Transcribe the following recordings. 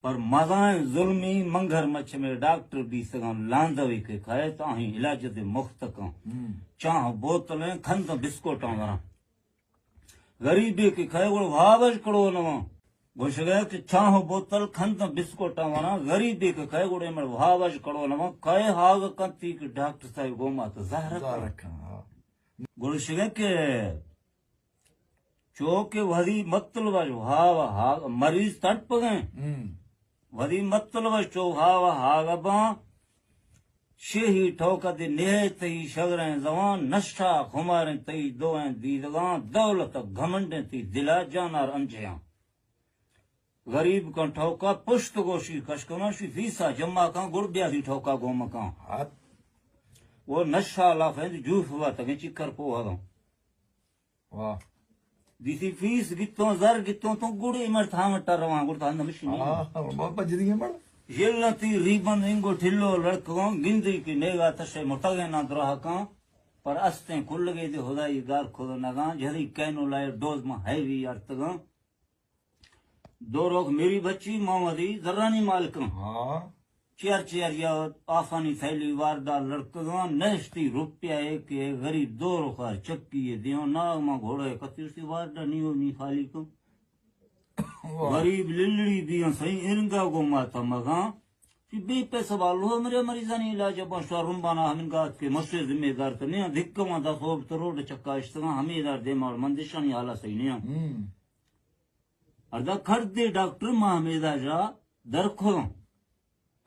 پر مزائیں ظلمی منگر مچ میں ڈاکٹر بیسگاں لاندوی کے کھائے تو آہیں علاج دے مختکاں۔ ہم۔ چاہ بوتلیں کھند بسکوٹاں وراں۔ غریبے کہ کھائے گڑ وابج کڑو نواں۔ گوشگا کہ چاہ و بوتل کھند بسکوٹاں وراں، غریبے کہ کھائے گڑ مر وابج کڑو نواں۔ کھائے ہاگ کنتی کہ ڈاکٹر صاحب گوما تو زہر زہر کن۔ کن، ہاں۔ گوشگا کہ چو کہ وہدی مطلب اش وہا وہا مریض تڑپگیں۔ ہم۔ وہدی مطلب اش چو وہا وہا گباں۔ شیہی ٹوکا دے نہے تئی شگریں زوان، نشہ خماریں تئی دوئیں دیدگاں، دولت گھمنڈیں تئی دلا جانار انجیاں۔ غریب کن ٹوکا پشت گوشی کش کناں، شی فیسا جمع کن، گڑ بیا سی ٹوکا گوم کن۔ ہت۔ وہ نشہ لافیں جوف ہوا تگیں چکر پوہا دوں۔ واہ۔ دیسی فیس گتوں، زر گتوں، تو گڑے مر تھا مٹا رواں، گڑ تھا نمشی نہیں۔ ہاں، بابا جدی ہے مر۔ یلتی ریبند انگو ٹھلو لڑکوں، گندی کی نیگا تشے مٹگے نہ دراہکاں، پر استیں کلگے دے خدائی گار کھد نگاں، جھری کینو لائے ڈوز ما ہیوی ارتگاں۔ دو روک میری بچی، ماں وتی زرانی مالکاں۔ ہاں۔ چیئر چیئر یا آفانی تھیلی وارڈا لڑکگاں، نشتی روپیہ اے کہ غریب دو روخار چکی اے دیاں، ناگ ماں گھوڑے کتیرتی وارڈا نیو نی خالی کن۔ واہ۔ غریب للڑی دیاں سہی ارنگا گو ماتا مگاں۔ چی بے پیسہ بالو مرے مریضانی علاج بان شوار رمبانا ہمنگات کے مشے ذمہ دار تنے دھکواں دا خوب تو روڈ چکا اشتگاں، ہمیں دار دے مار مندشانی حالا سہی نیاں۔ ہم۔ اردا کھڑدے ڈاکٹر ما ہمیدا جا در کھداں۔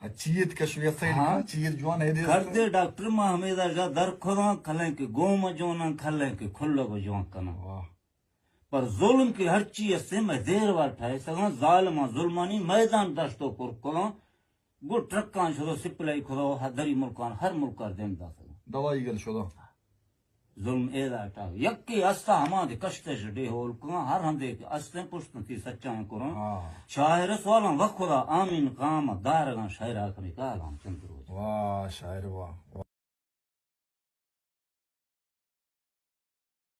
ہاں، چیت کشوی است ہے، ہاں۔ چیت جوان ہے دے۔ کھڑدے ڈاکٹر ما ہمیدا جا در کھداں، کھلیں کہ گوم جوناں، کھلیں کہ کھلگ جوان کناں۔ واہ۔ پر ظلم کہ ہرچی است، میں دیر وار ٹھائے سگاں، ظالماں ظلمانی میدان دشت و پر کھداں، گڑ ٹرکاں شدو سپلائی کھدو، ہر دری ملکان، ہر ملکار دیم داتگاں۔ دوائی گل شدو۔ ظلم ایدا ٹاک۔ یکے استا ہما دے کشتش ڈیہہ ہول کاں، ہر ہندے کہ استیں پشت تی سچائیں قرآن۔ ہاں۔ شاعر سوالاں وخدا آمین قام دارگاں شاعر آخری کالاں چند روچ۔ واہ شاعر واہ۔